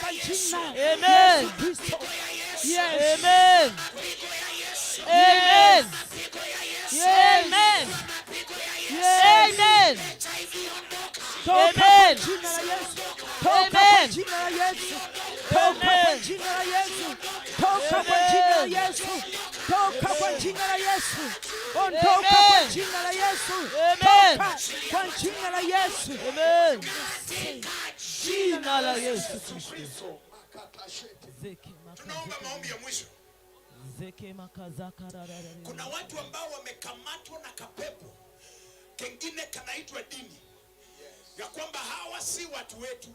Kwa jina Amen. Yesu Kristo. Yes. Amen. Amen. Yes. Amen. Yes. Amen. Toka kwa Amen. jina la Yesu. Toka kwa Amen. jina la Yesu. Toka kwa Amen. jina la Yesu. Toka kwa jina la Amen. Yesu. Toka kwa jina la Yesu. Ondoka kwa Amen. jina la Yesu. Amen. Toka kwa jina la Yesu. Amen. Jina la Yesu Kristo. Zeke Tunaomba maombi ya mwisho. Zeke makazakararara. Kuna watu ambao wamekamatwa na kapepo kengine kanaitwa dini, ya kwamba hawa si watu wetu.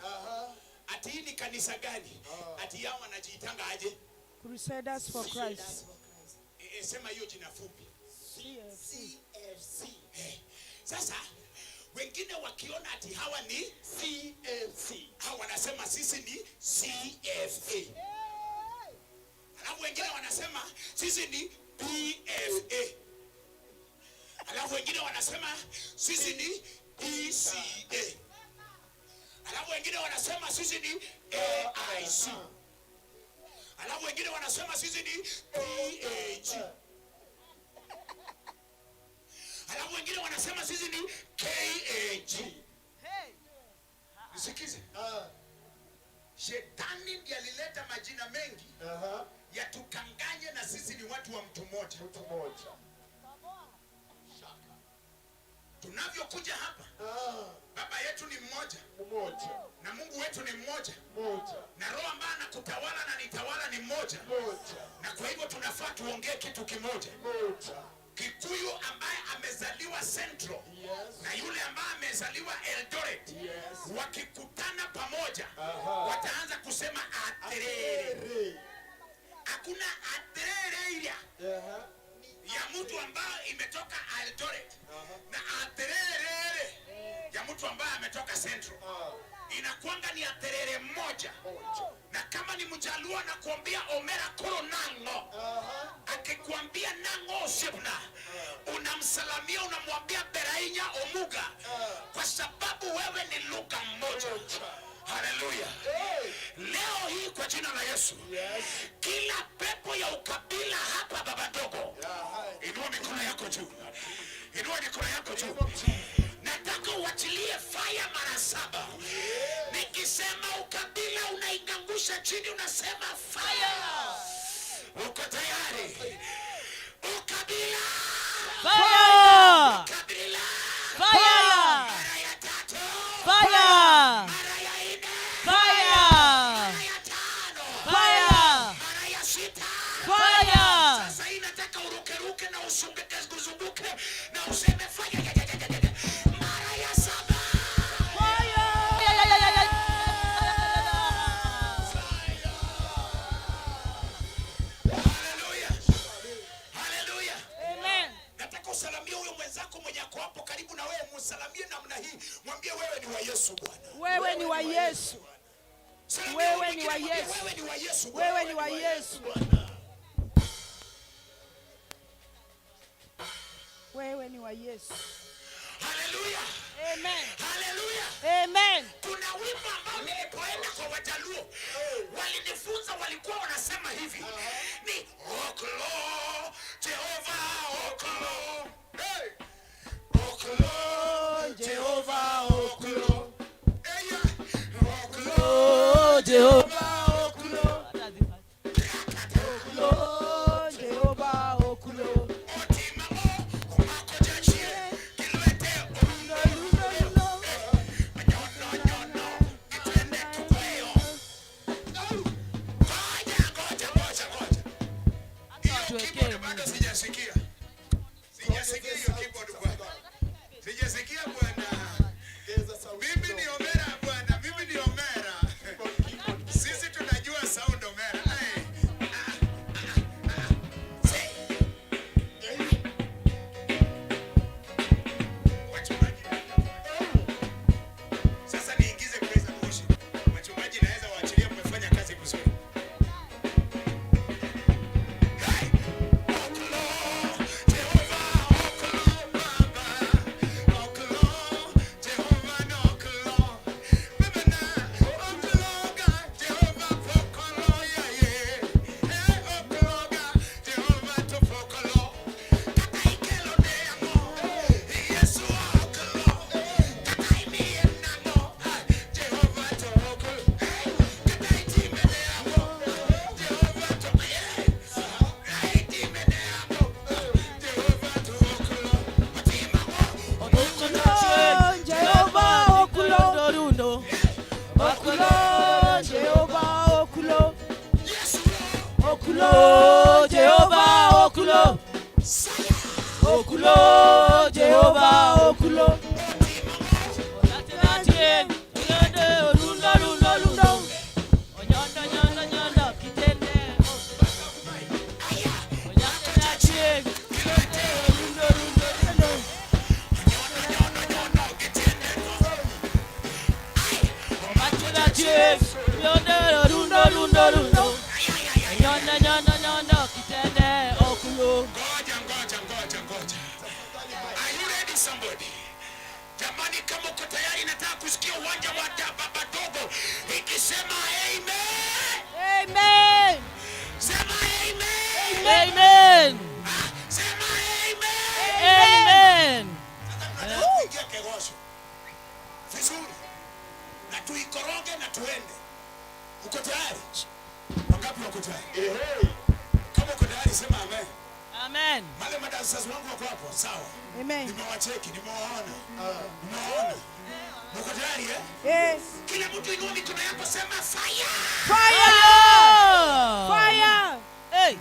Ati hii ni kanisa gani? Ati yao wanajiitanga aje? Crusaders for Christ. E, e, sema hiyo jina fupi. CFC. Eh, sasa wengine wakiona ati hawa ni CFC, hawa wanasema sisi ni CFA, alafu wengine wanasema sisi ni PFA, alafu wengine wanasema sisi ni PCA, alafu wengine wanasema sisi ni AIC, alafu wengine wanasema sisi ni PAG, alafu wengine wanasema sisi ni KAG. Nisikize, shetani ndiye alileta majina mengi yatukanganye na sisi ni watu wa mtu mmoja. Mtu mmoja. Tunavyokuja hapa, baba yetu ni mmoja Mmoja. Na Mungu wetu ni mmoja Mmoja. Na roho ambaye anakutawala na nitawala ni mmoja, Mmoja. Na kwa hivyo tunafaa tuongee kitu kimoja. Mmoja. Kikuyu ambaye amezaliwa Central na yule ambaye amezaliwa Eldoret wakikutana pamoja wataanza kusema aterere. Ere. Hakuna aterere ila ya mtu ambaye imetoka Eldoret na aterere ya mtu ambaye ametoka Central. Inakwanga ni aterere mmoja, Moja. Na kama ni Mjaluo anakuambia omera koro nang'o, akikwambia nang'o osiepna, unamsalamia, unamwambia ber ahinya omuga, kwa sababu wewe ni lugha mmoja. Haleluya! Hey. Leo hii kwa jina la Yesu, kila pepo ya ukabila hapa, baba ndogo, inua mikono yako juu, inua mikono yako juu. Nataka uachilie fire mara saba. Nikisema ukabila, unaingangusha chini, unasema fire. Uko tayari? Ukabila! Fire! Ukabila! Fire! Mara ya tatu! Fire! Mara ya nne! Fire! Mara ya tano! Fire! Mara ya sita! Fire! Sasa hii nataka urukeruke na usunguke uzunguke na useme fire ya, ya, ya, ya, ya. Mara ya saba! Yeah, yeah, yeah, yeah, Haleluya! Haleluya! Amen. Nataka usalamie huyo mwenzako mwenye ako hapo karibu na wewe, msalamie namna hii, mwambie wewe ni wa Yesu Bwana. Wewe ni wa Yesu. Salamia Wewe huyo ni wa mwingine, mwambie Yesu. wewe ni wa Yesu Bwana. Wewe ni wa Yesu. Bwana. Wewe ni wa Yesu. Haleluya! Amen. Haleluya! Amen. Kuna wimbo ambao nilipoenda kwa Wajaluo walinifunza, walikuwa wanasema hivi ni oklo Jehova oklo, hey! Oklo Jehova oklo, hey, oklo Oh, Jehovah. oklo. Oh, Jehova okulo. Otimamo omako jachie kilwete Lulo, lulo. nyono nyono itwende tukweyo. Ngoja ngoja ngoja ngoja. Hiyo Tuwekee keyboard bado sijasikia. Sijasikia hiyo keyboard, bwana. Sijasikia, bwana. Ongeza sauti Mimi ni kidogo. Omera, bwana, mimi ni Omera. Keyboard, keyboard. Sisi Okulo, Jehovah, Okulo. Okulo, Jehovah, Okulo. Ngoja, ngoja, ngoja, ngoja. Are you ready, somebody? Jamani, kama uko tayari, nataka kusikia uwanja wa Baba Dogo ikisema amen. Amen. Sema amen. Amen. Sema amen. Amen. Sasa tunataka kuingia Kegosho vizuri na tuikoroge na tuende. Uko tayari? Wangapi wako tayari? Kama uko tayari sema amen. Amen. Wale madancers wangu wako hapo, sawa? Amen. Nimewacheki, nimewaona. Nimewaona. Mko tayari, eh? Yes. Kila mtu inua mikono yako, sema fire. Fire. Fire. Hey.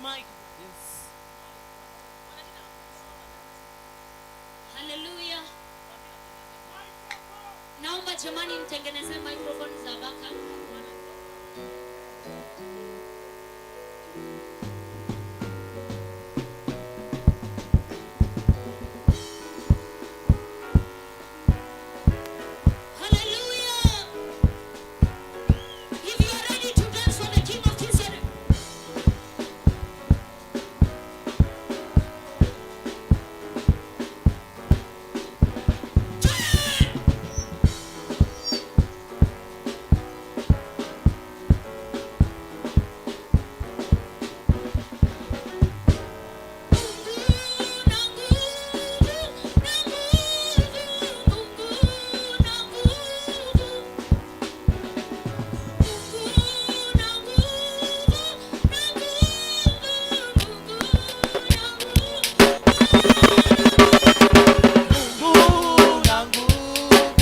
Mic. Yes. Haleluya. Naomba jamani mtengenezee microphone za backup. Hallelujah. If you are ready to dance for the King of Kings, Mungu na nguvu,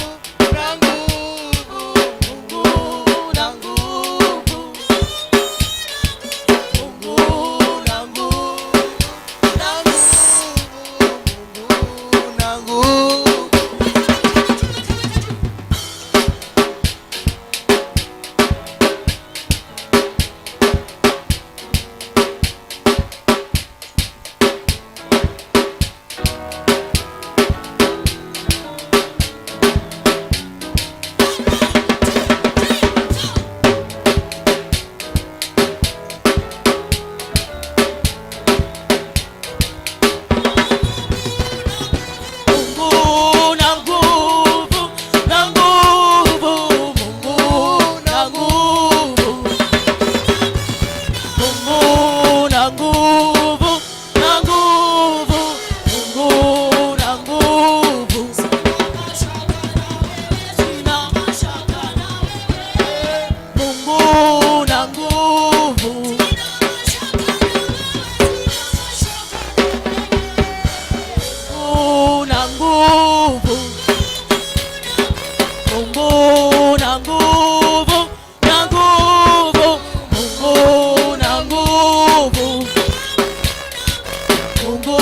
na nguvu, Mungu na nguvu. Mungu na nguvu, na nguvu, Mungu na nguvu. Mungu na nguvu, na nguvu, Mungu na nguvu. Mungu na nguvu, na nguvu, Mungu na nguvu. Sina mashaka na wewe. Mungu na nguvu. Mungu na nguvu. Mungu na nguvu, na nguvu, Mungu na nguvu. Mungu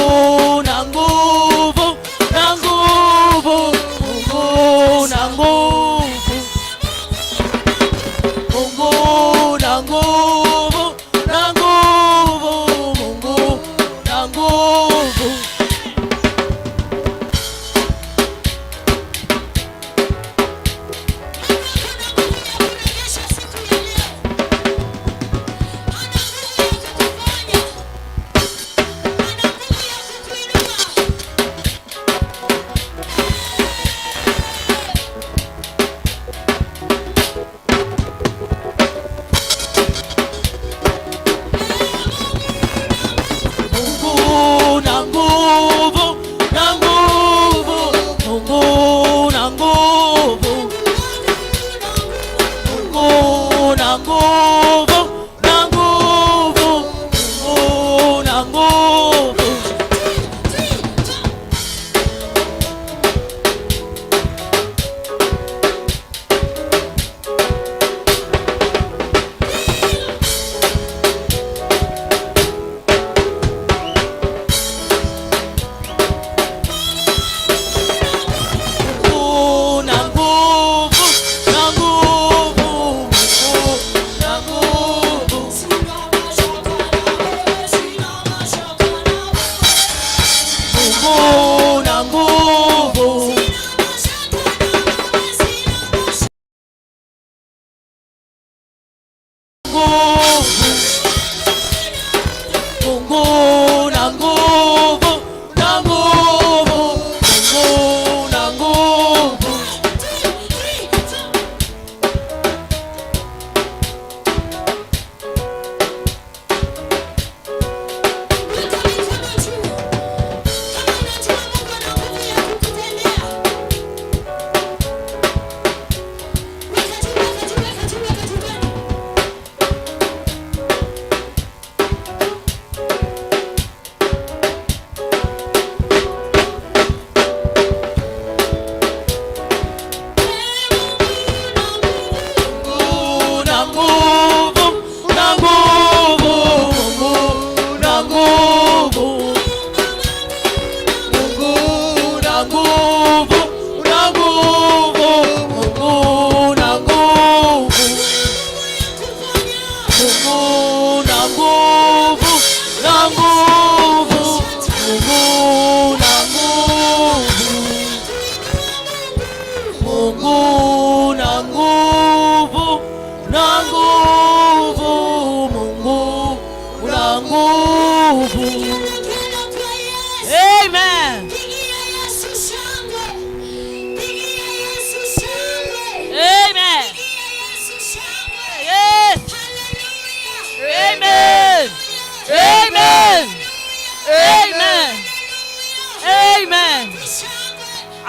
na nguvu, na nguvu, Mungu na nguvu. Mungu na nguvu, na nguvu, Mungu na nguvu. Mungu na nguvu.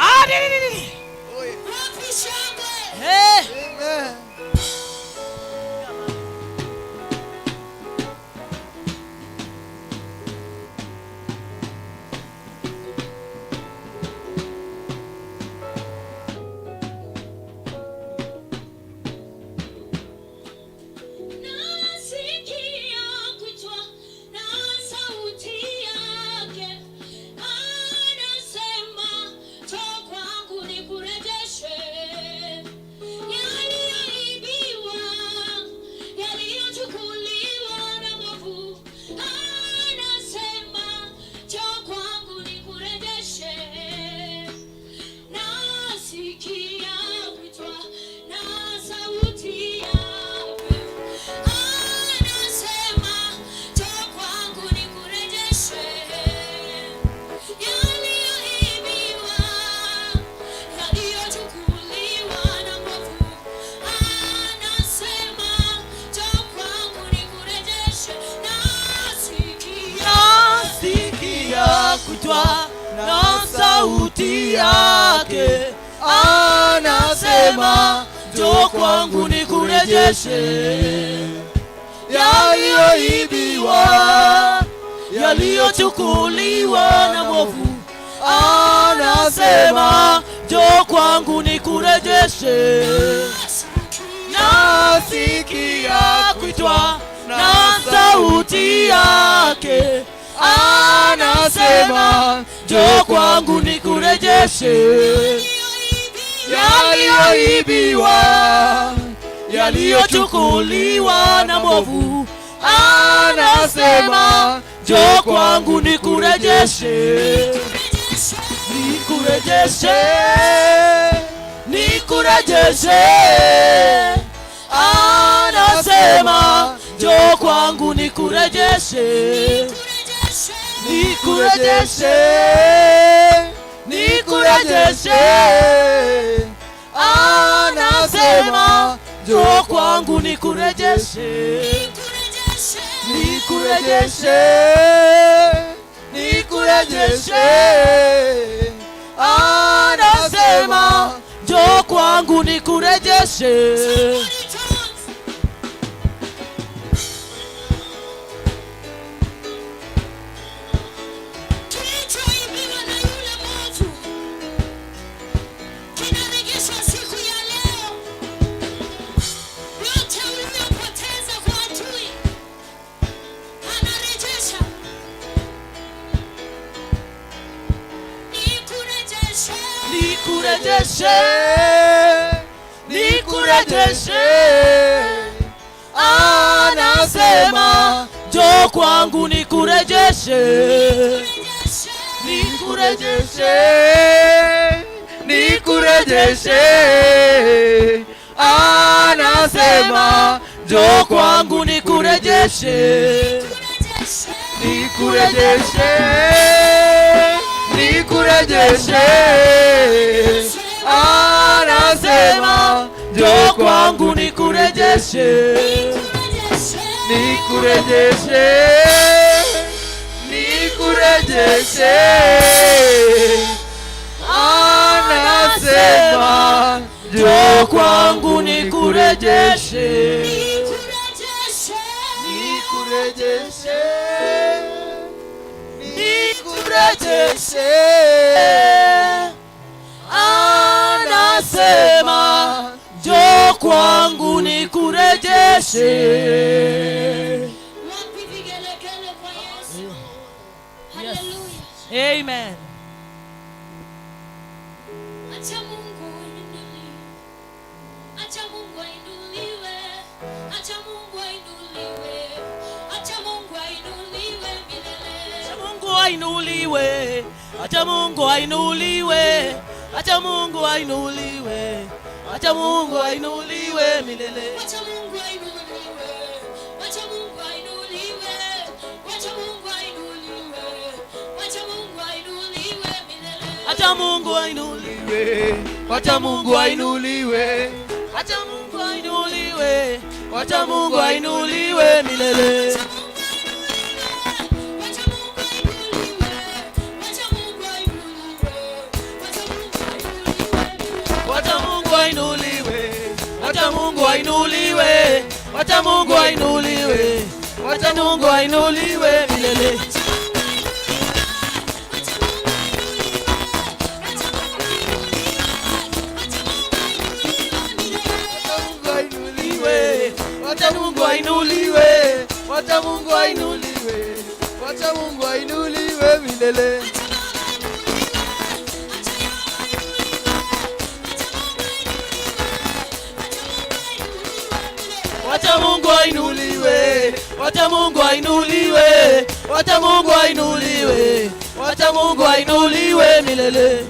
Ah, nini, nini, nini? Wapi shangwe? Eh. Amen. Nasikia kuitwa na sauti yake, anasema njoo kwangu nikurejeshe yaliyoibiwa, yaliyochukuliwa na mwovu. Anasema njoo kwangu nikurejeshe. Nasikia kuitwa na sauti yake, anasema njoo kwangu nikurejeshe yaliyoibiwa, yaliyochukuliwa na mwovu. Anasema njoo kwangu nikurejeshe. Nasikia Nasikia kuitwa na sauti yake, anasema njoo kwangu nikurejeshe yaliyoibiwa, yaliyochukuliwa na mwovu. Anasema njoo kwangu nikurejeshe. Nasikia kuitwa na sauti yake, anasema njoo kwangu nikurejeshe yaliyoibiwa, yaliyochukuliwa na mwovu. Anasema njoo kwangu nikurejeshe, nikurejeshe, nikurejeshe. Anasema njoo kwangu nikurejeshe, nikurejeshe, nikurejeshe. Anasema njoo kwangu nikurejeshe, nikurejeshe, nikurejeshe. Anasema njoo kwangu nikurejeshe. Kilichoibiwa na yule mwovu kinarejeshwa siku ya leo. Yote uliyopoteza kwa adui anarejesha. Nikurejeshe, Nikurejeshe, nikurejeshe. Anasema njoo kwangu nikurejeshe, nikurejeshe, Nikurejeshe. Anasema njoo kwangu nikurejeshe, nikurejeshe, nikurejeshe. Anasema njoo kwangu nikurejeshe, nikurejeshe, nikurejeshe. Anasema njoo kwangu nikurejeshe, nikurejeshe, nikurejeshe. Anasema njoo kwangu nikurejeshe. Wapi vigelegele kwa Yesu? Haleluya. Amen. Acha Mungu ainuliwe. Acha Mungu ainuliwe. Acha Mungu ainuliwe. Acha Mungu ainuliwe milele. Acha Mungu ainuliwe, acha Mungu ainuliwe, acha Mungu ainuliwe, acha Mungu ainuliwe milele. Wacha Mungu ainuliwe. Wacha Mungu ainuliwe. Wacha Mungu ainuliwe. Wacha Mungu ainuliwe milele. Acha Mungu ainuliwe, Wacha Mungu ainuliwe, acha Mungu ainuliwe, wacha Mungu ainuliwe milele. Wacha Mungu ainuliwe. Wacha Mungu ainuliwe. Wacha Mungu ainuliwe. Wacha Mungu ainuliwe, wacha Mungu ainuliwe, wacha Mungu ainuliwe milele. Wacha Mungu ainuliwe, wacha Mungu ainuliwe, wacha Mungu ainuliwe milele. Wacha Mungu ainuliwe, wacha Mungu ainuliwe, wacha Mungu ainuliwe, wacha Mungu ainuliwe milele.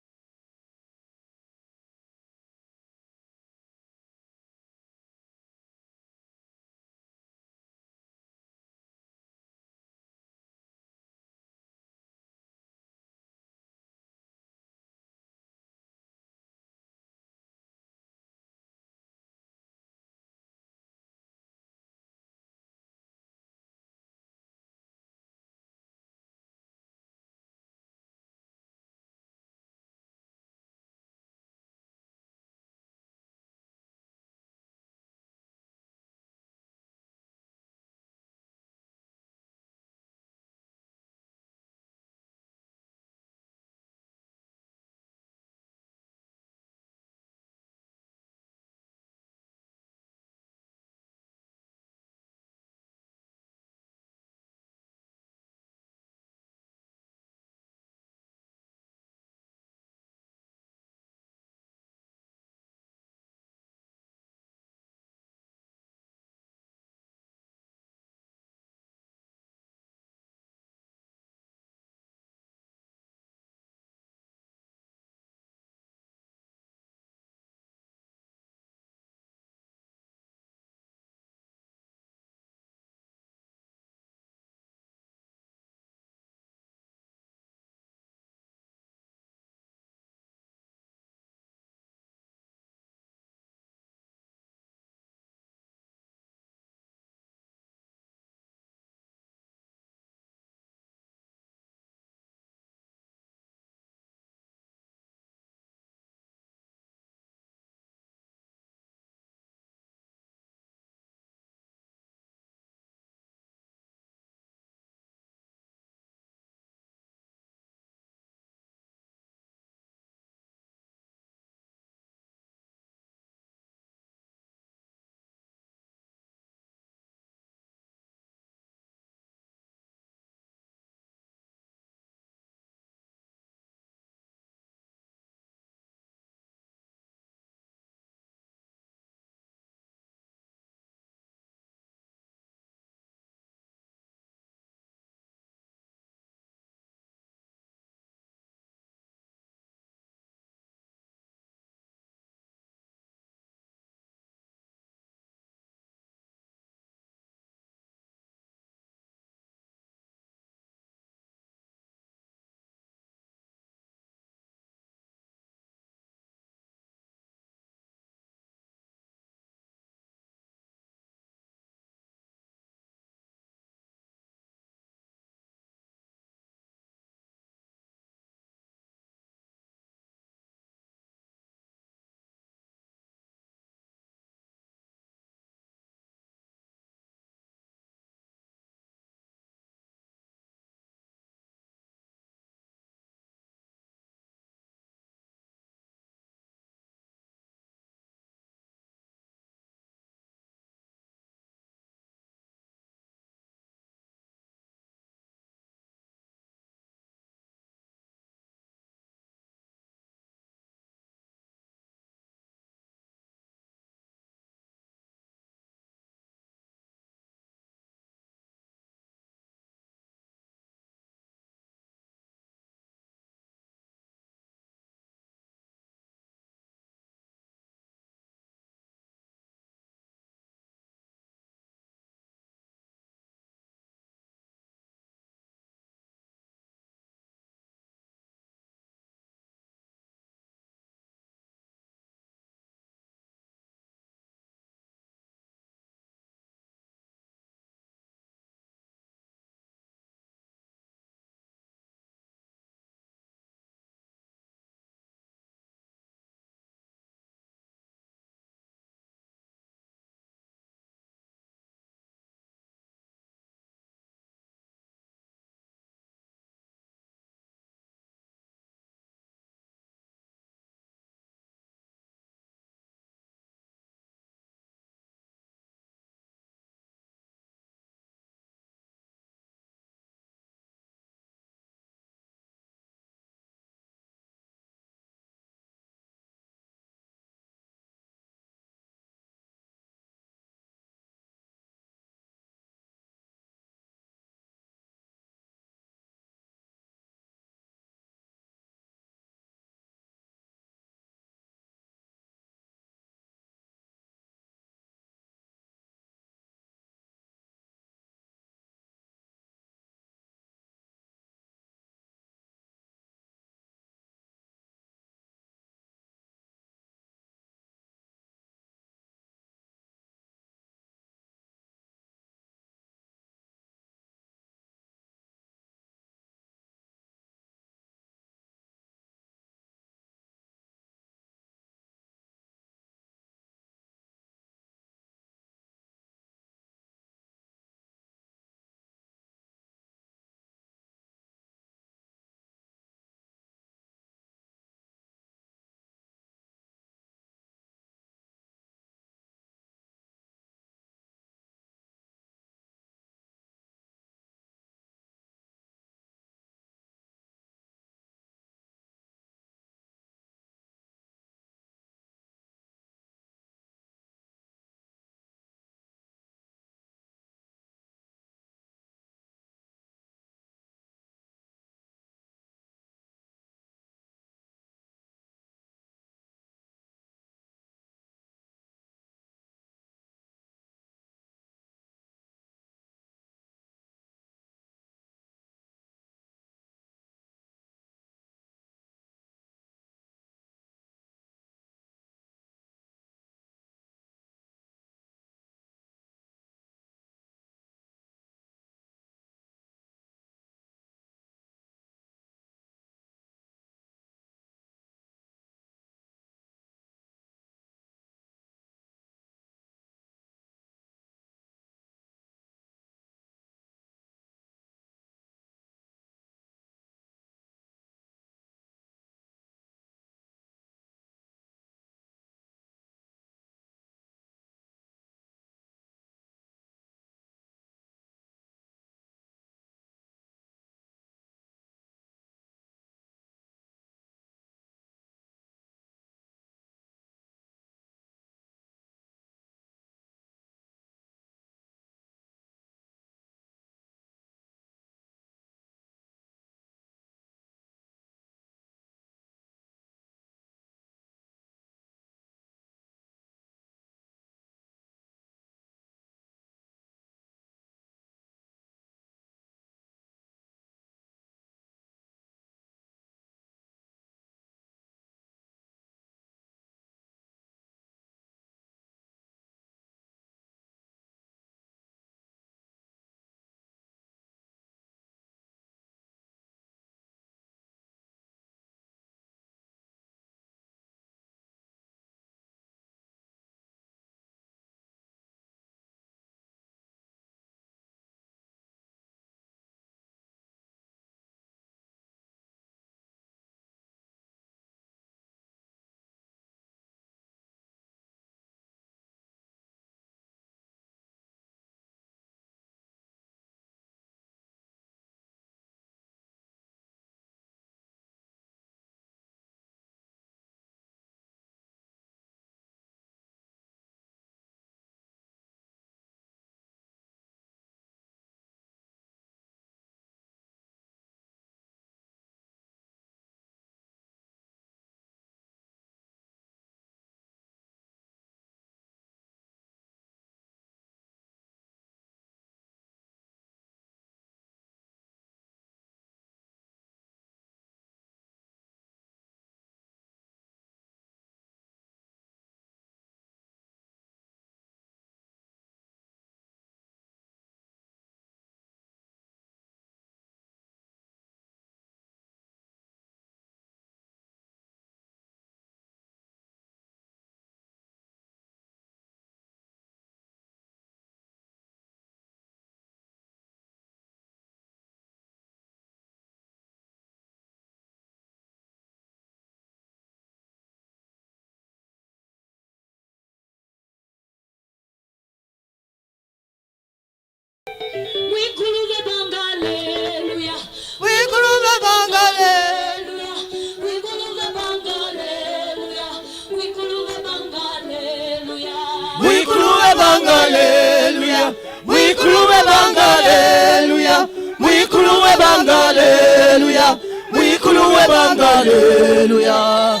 Mwikulu webanga, haleluya. Mwikulu webanga, haleluya. Mwikulu webanga, haleluya.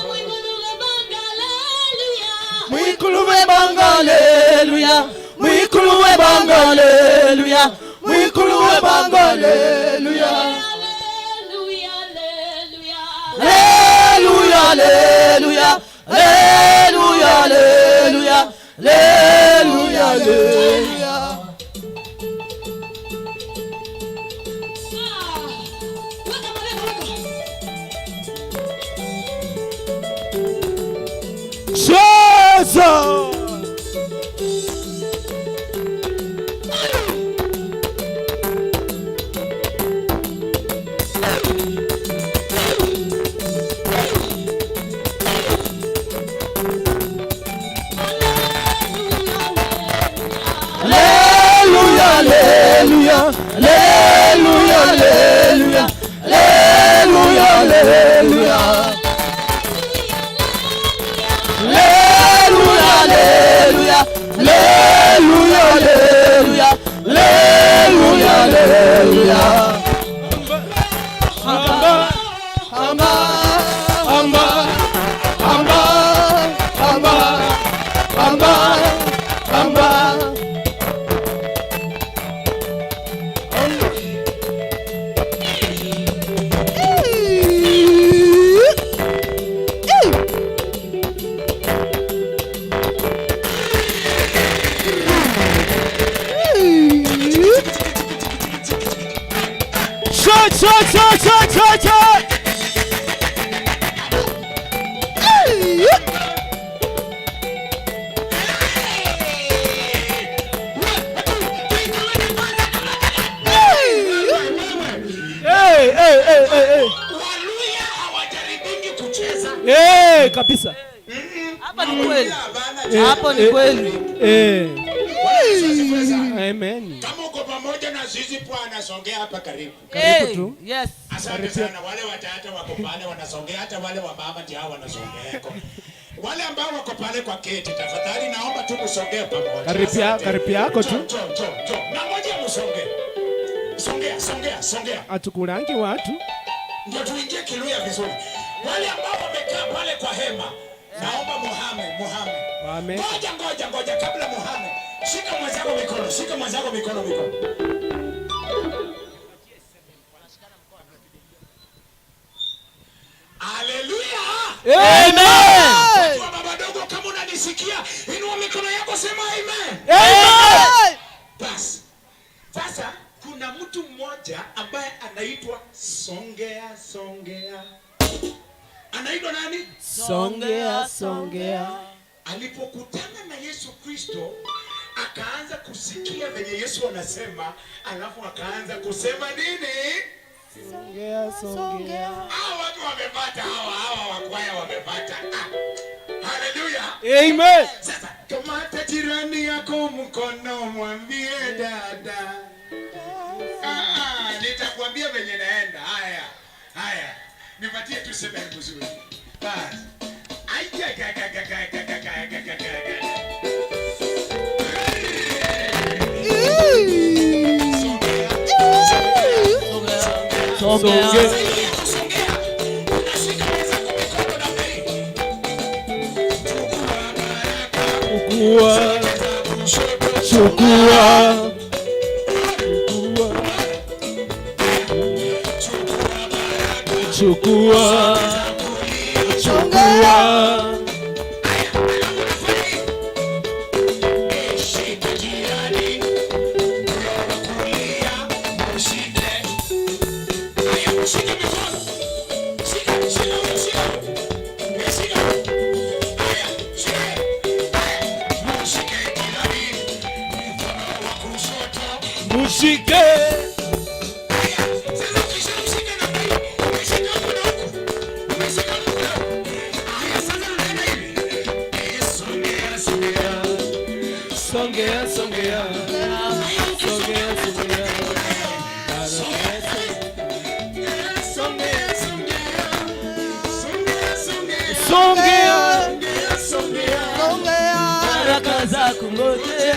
Mwikulu webanga, haleluya. Mwikulu webanga, haleluya. Mwikulu webanga, haleluya. Haleluya, haleluya. Haleluya, haleluya. Haleluya, haleluya. Weka mabega, weka. Cheza. Haleluya, haleluya. Haleluya, haleluya. Haleluya, haleluya. Haleluya, haleluya. Haleluya, haleluya. Haleluya, haleluya. Amba, Amba, amba, amba, amba, amba, amba. Cha cha cha cha cha cha. Hey, hey, hey, hey, hey. Waluya hawajaribingi kucheza. Hey, kabisa. Hapa ni kweli. Hapo ni kweli. Eh. Asifiwe sana. Amen. Kama uko pamoja na sisi Bwana, songea hapa karibu. Karibu tu. Yes. Asante sana. Wale watata wako pale wanasongea, hata wale wa mama ndio hao wanasongea. Wale ambao wako pale kwa keti, tafadhali naomba tu msongee pamoja. Karibia, Asante. karibia yako tu. Njoo, njoo, njoo, njoo. Na ngoja msongee. Songea, songea, songea. Atukulangi watu. Ndio tuingie Kiluya vizuri. Wale ambao wamekaa pale kwa hema, naomba muhame, muhame. Wame. Ngoja, ngoja, ngoja kabla muhame. Shika mwenzako mikono, shika mwenzako mikono mikono. Haleluya! Amen. Watu wa baba dogo, kama unanisikia, inua mikono yako, sema amen. Amen. Basi sasa kuna mtu mmoja ambaye anaitwa Songea Songea. Anaitwa nani? Songea, songea. Alipokutana na Yesu Kristo akaanza kusikia venye Yesu anasema, alafu akaanza kusema nini? Songea, songea. Hawa watu wamepata, hawa wakwaya wamepata. Ah, haleluya! Amen. Sasa kamata jirani yako mkono, mwambie dada. Ah, nitakwambia venye naenda. Haya, haya, nipatie tu sema mzuri. Basi. Aija ga ga ga ga ga ga ga ga ga ga. Songea. Songea. Songea. Unashika mwenzako mikono namna hii. Chukua baraka. Chukua. Za kushoto. Chukua. Chukua baraka. Chukua. Chukua. Shika jirani, wa kulia, mshike. Haya, shika mikono. Shika, shika, shika. Shika. Haya, shika. Haya, mshike jirani, mkono wa kushoto. Mushike. Haya, sasa ukishamshika namna hiyo, umeshika huku na huku. Umeshika huku na huku. Haya, sasa unaenda hivi. Songea, songea. Songea, songea. Songea, songea. Songea, songea. Songea, songea. Songea. Songea, songea. Baraka za kungojea.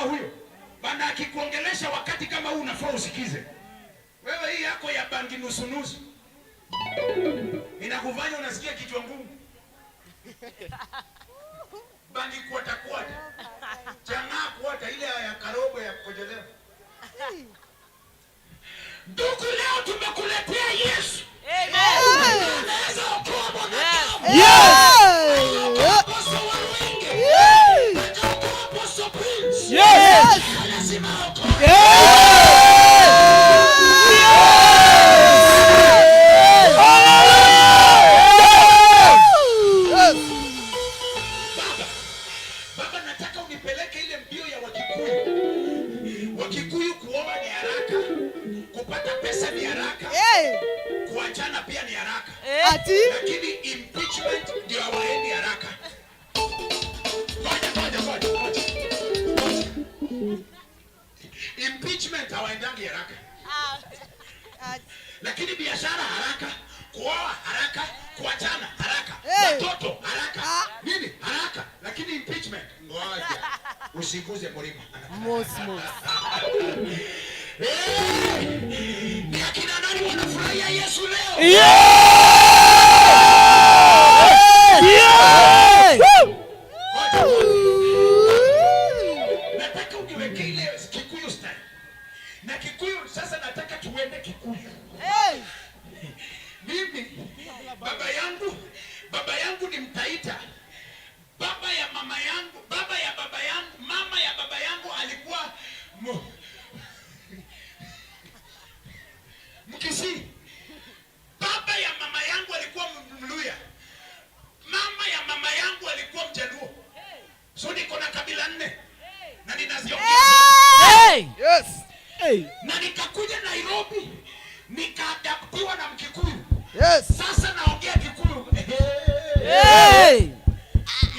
kama huyo bana akikuongelesha wakati kama huu unafaa usikize. Wewe hii yako ya bangi nusu nusu inakufanya unasikia kichwa ngumu. Bangi kuata kuata, chang'aa kuata, ile ya karobo ya kukojolewa. Ndugu, leo tumekuletea Yesu. Anaweza okoa mwanadamu. Yes. Apostle Waruinge. Ataokoa Apostle Prince. Yes. Lazima aokoe. Baba, baba, nataka unipeleke ile mbio ya Wakikuyu. Wakikuyu kuoa ni haraka, kupata pesa ni haraka, Hey. kuachana pia ni haraka, Ati. lakini impeachment ndio hawaendi haraka. Ngoja, ngoja, ngoja, ngoja. Ngoja. Impeachment hawaendangi haraka, Ati. lakini biashara haraka, kuoa haraka, kuachana haraka, Hey. watoto haraka, Ah. nini haraka, lakini impeachment, ngoja usiguze mlima. Mos mos. Eh, ni akina nani wanafurahia Yesu leo? Yeah! Ngoja, ngoja. Nataka uniweke ile Kikuyu style. Na Kikuyu sasa nataka tuende Kikuyu. Hey. Mimi baba yangu ni Mtaita. Baba ya mama yangu, baba ya baba yangu, mama ya baba yangu alikuwa Mkisii. Baba ya mama yangu alikuwa Mluya. Mama ya mama yangu alikuwa Mjaluo. So niko na kabila nne na ninaziongea. Hey! Yes. Hey. Na nikakuja Nairobi nikaadaptiwa na Mkikuyu. Yes. Sasa naongea Kikuyu. Hey!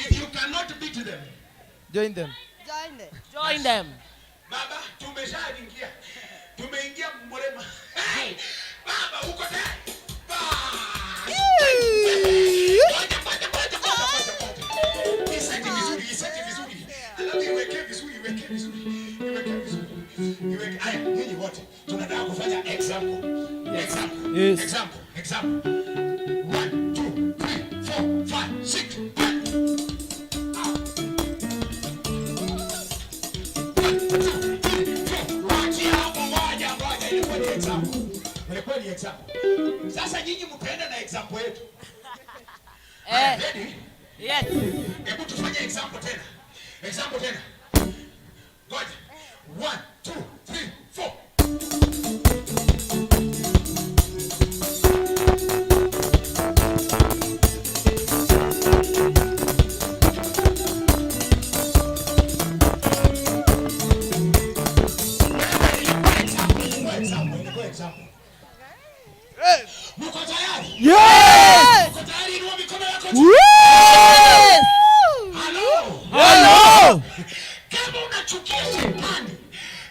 If you cannot beat them, Join them. Join them. Join them. Baba, tumeshaingia. Tumeingia Mrema. Hey! Baba, uko tayari? Ngoja, ngoja, ngoja, ngoja, ngoja, ngoja. Iseti vizuri, iseti vizuri. Alafu iweke vizuri, iweke vizuri. Iweke vizuri. Iweke. Haya, nyinyi wote tunataka kufanya example. Example. Yes. Example. Example. 1 2 3 4 5 6 1. One, two, three, four. Wachia hapo, ngoja, ngoja, ilikuwa ni example. Ilikuwa ni example. Sasa nyinyi mtaenda na example yetu. Haya, Eh. ready? Yes. Hebu tufanye example tena. Example tena. Ngoja. 1 2 3 4. Ilikuwa example, ilikuwa example, ilikuwa example. Mko tayari? Yes! Mko tayari? Inua mikono yako juu. Yes! Hello. Hello! Kama unachukia shetani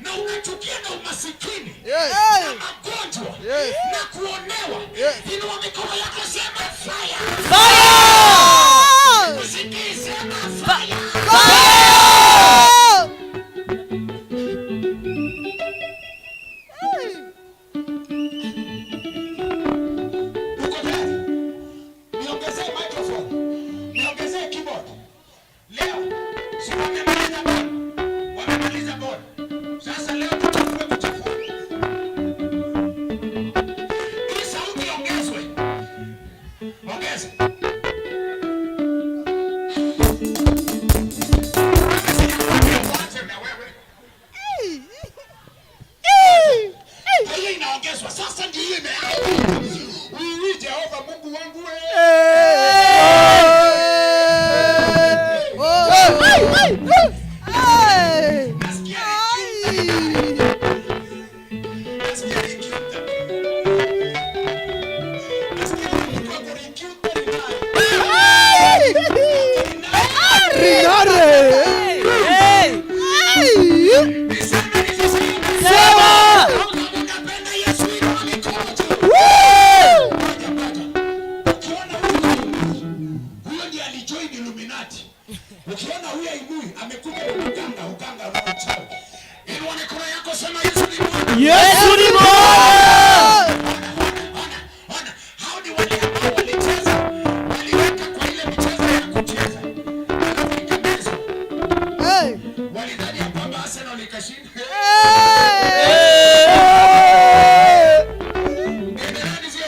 na unachukia na umasikini Yes. na magonjwa Yes. na kuonewa, Yes. inua mikono yako, sema fire. Fire! Usikii, sema fire. Fire! Uko tayari? Niongezee microphone, niongezee keyboard. Leo si wamemaliza ball, wamemaliza ball. Sasa leo tuchafue, kuchafue. Hii sauti iongezwe, ongeza. Wache na wewe. Kwa hiyo inaongezwa sasa, ndio hiyo imeanza. Wewe Jehova Mungu wangu wewe. Hey. Nasikia nasikia rikiuta. Nasikia mtu ako rikiuta rinare. Rinare! Hey! Niseme nisiseme? Sema! Kama unapenda Yesu inua mikono juu. Ngoja, ngoja. Ukiona huyu huyo ndiye alijoin Illuminati. Ukiona huyu aibui amekuja na uganga, uganga na uchawi. Inua mikono yako, sema Yesu ni Bwana. Yesu ni Bwana. Ona, ona, hao ni wale ambao walicheza, waliweka kwa ile michezo ya kucheza, alafu ikamezwa. Hey. Walidhani ya kwamba Arsenal ikashinda. Endeleeni sio?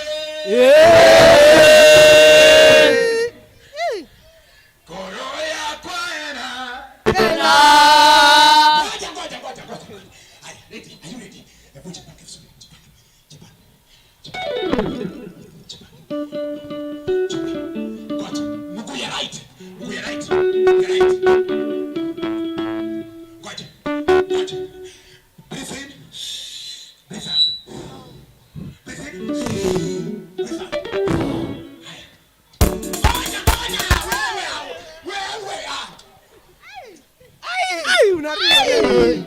Koro ya kwera. Ngoja, ngoja, ngoja, ngoja. Haya, ready? Are you ready? Hebu jipange vizuri, jipange, jipange, jipange, jipange, jipange. Ngoja, mguu ya right, mguu ya right, ya right. Ngoja, ngoja. Breathe in, breathe out. Breathe in, breathe out. Haya. Ngoja, ngoja, wewe, wewe, ah. Ai, unalia wewe.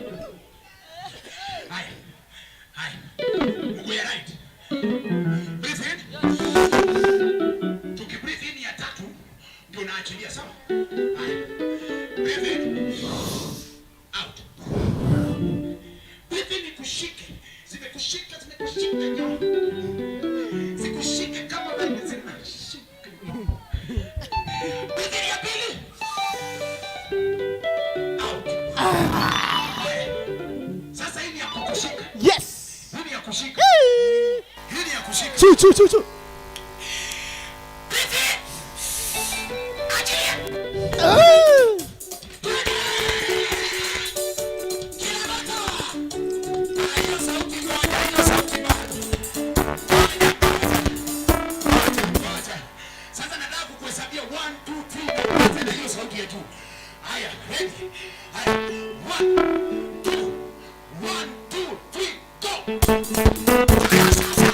Haya. Haya. Mguu ya right. Breathe in. Tukibreathe in ya tatu ndio unaachilia, sawa? Haya. Breathe in. Out. Breathe in ikushike. Zimekushika, zimekushika nyuma. Zikushike kama vile zinashika. Breathe in ya pili. Out. Haya. Sasa hii ni ya kukushika. Yes. Hii ni ya kushika. Hii ni ya kushika. Chu chu chu chu. Breathe in. Achilia. Ah. Kila mtu. Ah, hiyo sauti ngoja, hiyo sauti bado. Ngoja, ngoja. Ngoja, ngoja. Sasa nataka kukuhesabia 1 2 3 tena hiyo sauti ya juu. Haya, ready? Haya. 1 2 1 2 3 go. Haya, sasa.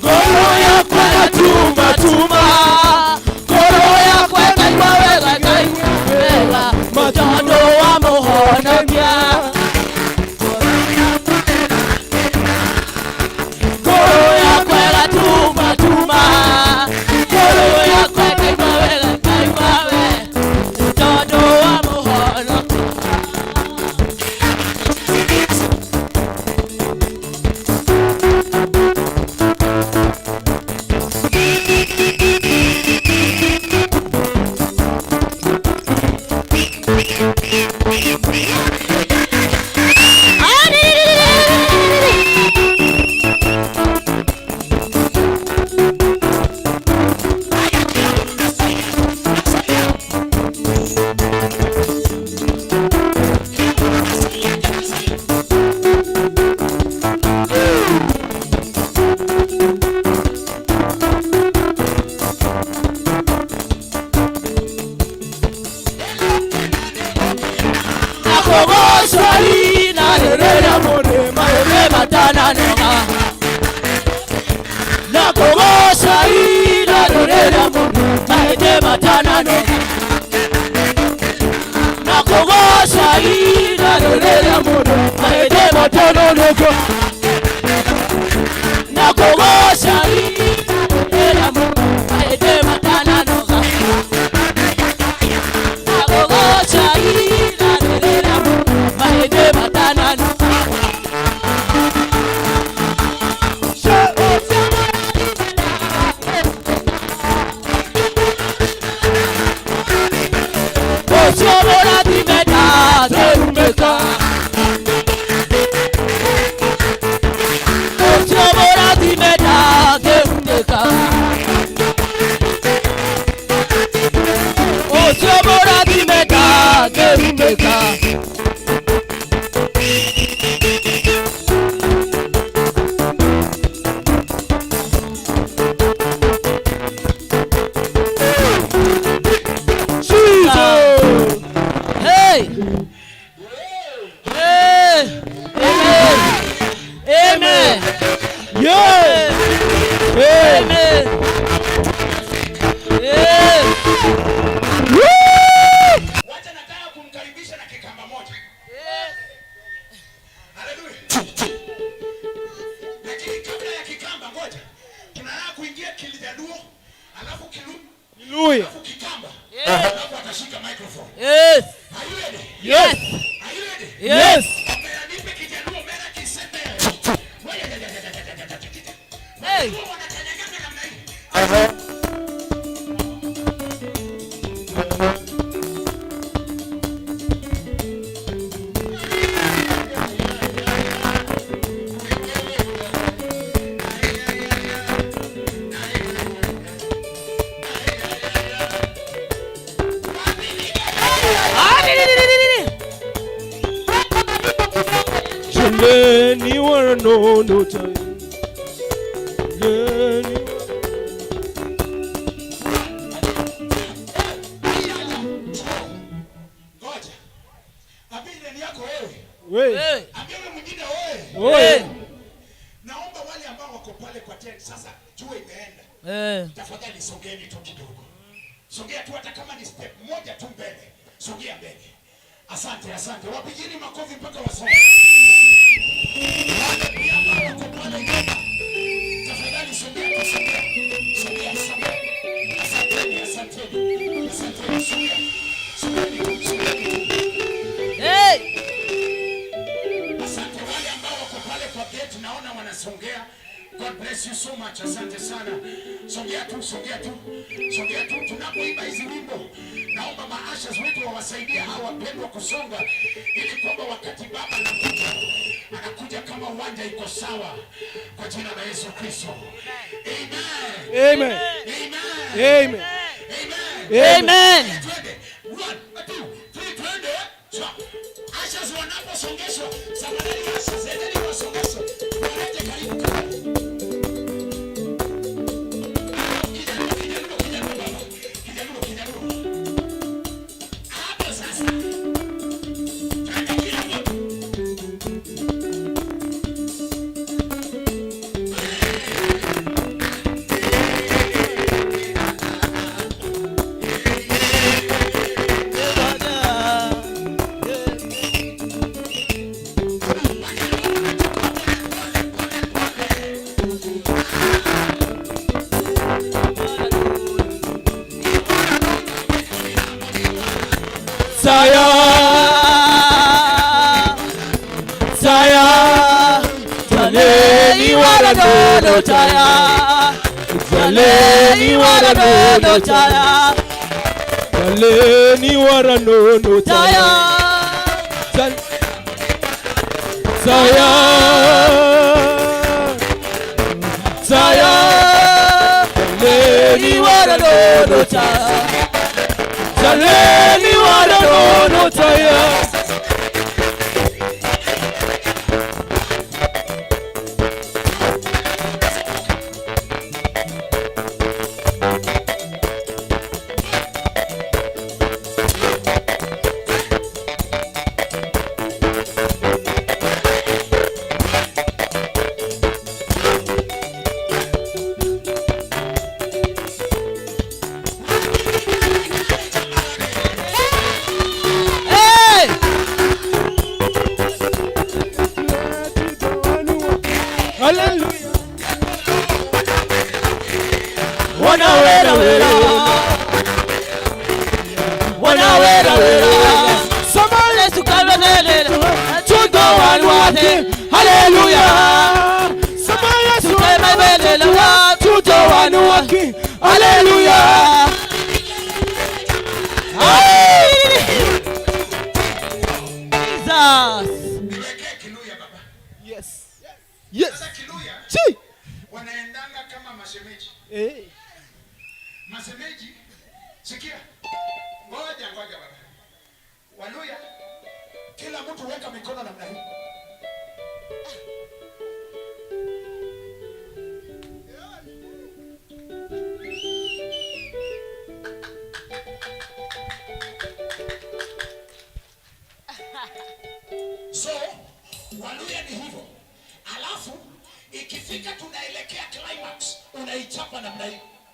Ngoro yakwa gatuma tuma, ngoro yakwa ĩkaigua wega, ĩkaigua wega, tondũ wa mũhonokia. Ngoro yakwa ĩgatuma tuma, ngoro yakwa ĩkaigua wega, ĩkaigua wega, tondũ wa mũhonokia. Matananoga nakogosha inarorera mundu maende matananoga nakogosha inarorera mundu maende matananoga nakogosha inarorera mundu maende matananoga nakogosha inarorera mundu maende matananoga. Jesus. Hey! Hey! Amen! Amen! Yeah. Hey. Amen! Yeah! Woo! Wacha nataka Yes. Are you ready? Yes. Omera nipe Kijaluo, omera kiseme. Hey. Wanakanyagana namna hii. Ah, ni, ni, ni, ni, ni, ni. Cheleni waranono tayo. Cheleni. Ngoja. Ambia jirani yako wewe. We. Hey. Ambia wewe mwingine wewe. Oye. Naomba wale ambao wako pale kwa tent sasa jua imeenda. Eh. Tafadhali songeni tu kidogo. Songea tu hata kama ni step moja tu mbele. Songea mbele. Asante, asante. Wapigeni makofi mpaka wasonge. Wale pia ambao wako pale nyuma. Tafadhali songea tu, songea. Songea, songea. Asanteni, asanteni. Asanteni, songea. Songeni tu, songeni tu. Hey. Asante wale ambao wako pale kwa gate, naona wanasongea. God bless you so much. Asante sana. Songea tu, songea tu, songea tu. Tunapoimba hizi wimbo, naomba ma-ushers wetu wawasaidie hawa wapendwa kusonga, ili kwamba wakati Baba anakuja, anakuja kama uwanja iko sawa, kwa jina la Yesu Kristo. Amen. Amen. Amen. Amen. Amen. Amen. Twende. One, two, three, twende. So, ushers wanaposongeshwa, tafadhali ushers, endeni wasongeshe. Walete karibu karibu. Kijaluo, Kijaluo, Kijaluo baba. Kijaluo, Kijaluo. Hapo sasa. Twende kila mtu. Saya. Saya. Jaleni waranono Taya. Jaleni waranono Taya. Jaleni waranono Taya. Saya. Saya. Jaleni waranono Taya. Jaleni waranono taya. Hey. Hallelujah. Wanawera wera. Wanawera wera. Somebody Yesu kalonelele. to go and walk it. Hallelujah. Somebody to go and walk it. Hallelujah. Jesus. Niwekee Kiluya baba. Yes. Yes. Sasa Kiluya Chi. wanaendanga kama mashemeji. Eh. Mashemeji, sikia. Ngoja ngoja baba. Waluya, kila mtu weka mikono namna hii. So, Waluya ni hivyo. Alafu ikifika tunaelekea climax, unaichapa namna hii.